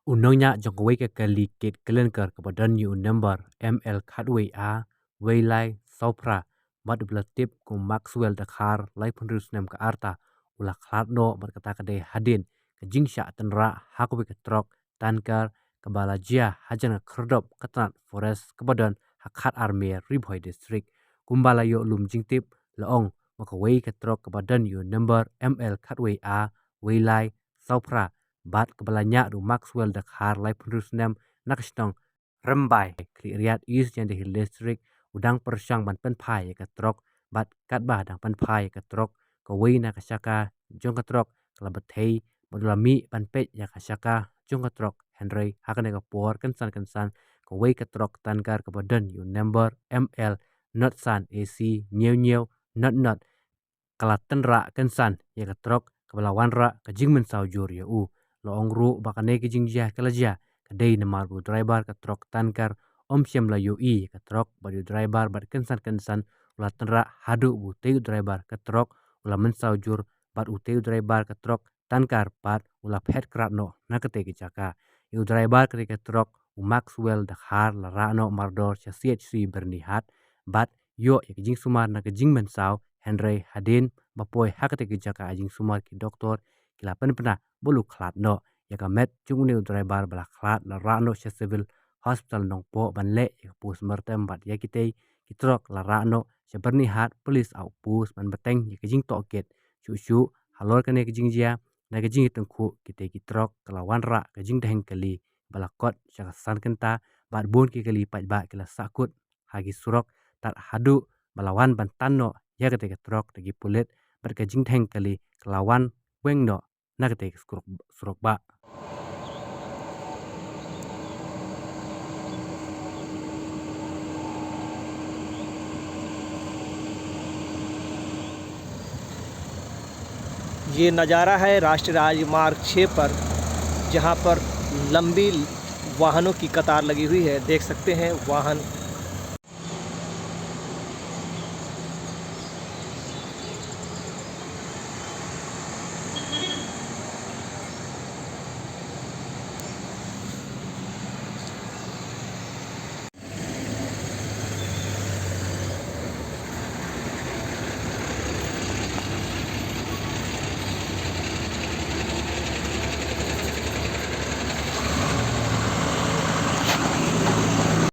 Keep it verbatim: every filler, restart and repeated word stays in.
U nongñiah jong kawei ka kali kit kyllinkar kaba don ïa u number M L khatwei A wei lai saw phra bad uba la tip kum Maxwell Dkhar, laiphew hynriew snem ka rta, u la khlad noh bad kata ka dei hadien ka jingshah tynrah ha kawei ka trok tanker kaba la jia hajan ka khyrdop ka tnat forest kaba don ha Khatar Mer, Ri Bhoi District. Kumba la ïoh lum jingtip, la ong ba kawei ka trok kaba don ïa u number M L khatwei A wei lai saw phra bad kaba la ñiah da u Maxwell Dkhar, laiphew hynriew snem, na ka shnong Rymbai, Khliehriat, East Jaintia Hills District, u dang pyrshang ban pynphai ïa ka trok bad katba dang pynphai ïa ka trok, kawei na ka shaka jong ka trok ka la bthei bad u la mih ban peit ïa ka shaka jong ka trok, hynrei ha kane ka por kynsan kynsan kawei ka trok tanker kaba don ïa u number M L not san A C ñiew ñiew not not ka la tynrah kynsan ïa ka trok kaba la wanrah ka jingmynsaw jur ïa u. La ong ruh ba kane ka jingjia ka la jia ka dei namar ba u driver ka trok tanker um shym la ïohi ïa ka trok bad ïa u driver bad kynsan kynsan u la tynrah haduh ba utei u driver ka trok u la mynsaw jur bad utei u driver ka trok tanker pat u la phet krad noh na katei ka jaka. Ïa u driver katei ka trok, u Maxwell Dkhar, la rah noh mardor sha C H C Byrnihat bad ïoh ïa ka jingsumar na ka jingmynsaw, hynrei hadien ba poi ha katei ka jaka jingsumar ki doktor ki la pynbna ba u la khlad noh. Ïa ka met jong une u driver ba la khlad la rah noh sha Civil Hospital Nongpoh ban leh ïa ka postmortem bad ïa kitei ki trok la rah noh sha Byrnihat Police Outpost ban bteng ïa ka jingtohkit. Shuh shuh halor kane ka jingjia, na ka jingïatyngkhuh, kitei ki trok ka la wanrah ka jingdheng kali ba la kot sha ka san kynta bad bun ki kali paidbah ki la sahkut ha ki surok tad haduh ba la wan ban tan noh ïa katei ka trok da ki pulit bad ka jingdheng kali ka la wan weng noh na katei ka surok, surok bah. ये नज़ारा है राष्ट्रीय राजमार्ग छः पर, जहाँ पर लंबी वाहनों की कतार लगी हुई है। देख सकते हैं, वाहन